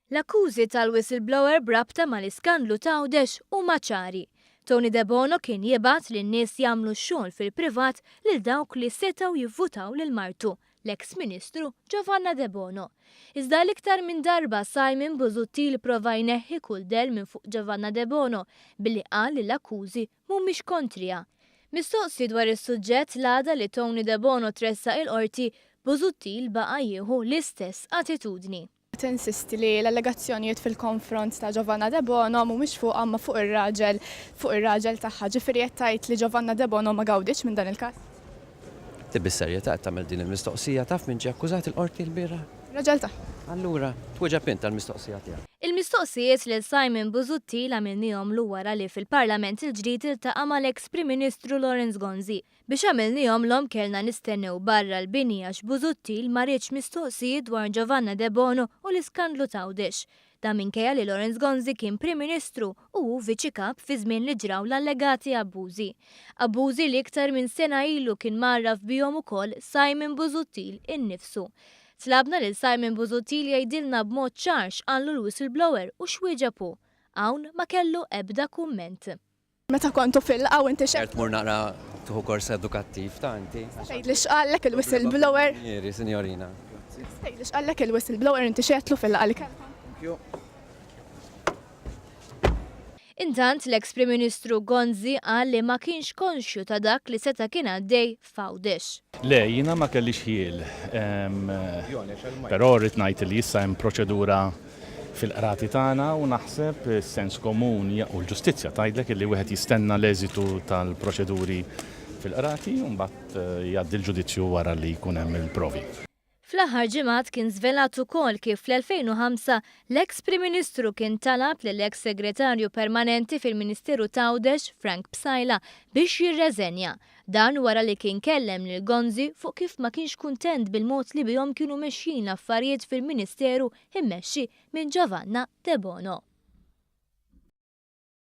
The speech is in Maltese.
L-akkużi tal-whistleblower b'rabta mal-iskandlu t'Għawdex huma ċari. Tony Debono kien jibgħat lin-nies jagħmlu x-xogħol fil-privat lil dawk li setgħu jivvutaw lil martu, l-eks Ministru Giovanna Debono. Iżda għal iktar minn darba Simon Busuttil prova jneħħi kull dell minn fuq Giovanna Debono billi qal li l-akkużi mhumiex kontriha. Mistoqsi dwar is-suġġett l-għada li Tony Debono tressaq il-Qorti, Busuttil baqa' jieħu l-istess attitudni. Tinsisti li l-allegazzjonijiet fil-konfront ta' Giovanna Debono mhumiex fuqha imma fuq ir-raġel fuq ir-raġel tagħha. Ġifieri qed tgħid li Giovanna Debono ma gawdietx minn dan il-każ? Inti bis-serjetà qed tagħmel din il-mistoqsija? Taf min ġie akkużat il-Qorti lbieraħ? Ir-raġel tagħha. Allura, twieġeb int għall-mistoqsija tiegħek. Il-mistoqsijiet lil Simon Busuttil għamilnihomlu wara li fil-Parlament il-ġdid iltaqa' mal-eks Prim Ministru Lawrence Gonzi. Biex għamilnihomlhom kellna nistennew barra l-bini għax Busuttil ma riedx mistoqsijiet dwar Giovanna Debono u l-iskandlu t'Għawdex. Dan minkejja li Lawrence Gonzi kien Prim Ministru u hu Viċi Kap fi żmien li ġraw l-allegati abbużi. Abbużi li iktar minn sena ilu kien mgħarraf bihom ukoll Simon Busuttil innifsu. Tlabna lil Simon Busuttil jgħidilna b'mod ċar x'qallu l-whistleblower u x'wieġeb hu. Hawn ma kellu ebda kumment. Meta kontu fil-laqgħa u inti x'għedt? Aħjar tmur naqra tieħu kors edukattiv ta' inti. Tista' tgħidli x'qallek il-whistleblower? Mieri, sinjorina. Tista' tgħidli x'qallek il-whistleblower inti x'għedtlu fil-laqgħa li kellkom? Thank you. Intant, l-eks Prim Ministru Gonzi qal li ma kienx konxju ta' dak li seta' kien għaddej f'Għawdex. Le, jiena ma kellix ħjiel. Però rrid ngħid li issa hemm proċedura fil-qrati tagħna u naħseb is-sens komun u l-ġustizzja tgħidlek illi wieħed jistenna l-eżitu tal-proċeduri fil-qrati u mbagħad jgħaddi l-ġudizzju wara li jkun hemm il-provi. Fl-aħħar ġimgħat kien żvelat ukoll kif fl-2005 l-eks Prim Ministru kien talab lill-eks Segretarju Permanenti fil-Ministeru t'Għawdex Frank Psaila biex jirreżenja. Dan wara li kien kellem lil Gonzi fuq kif ma kienx kuntent bil-mod li bihom kienu mexjin l-affarijiet fil-Ministeru immexxi minn Giovanna Debono.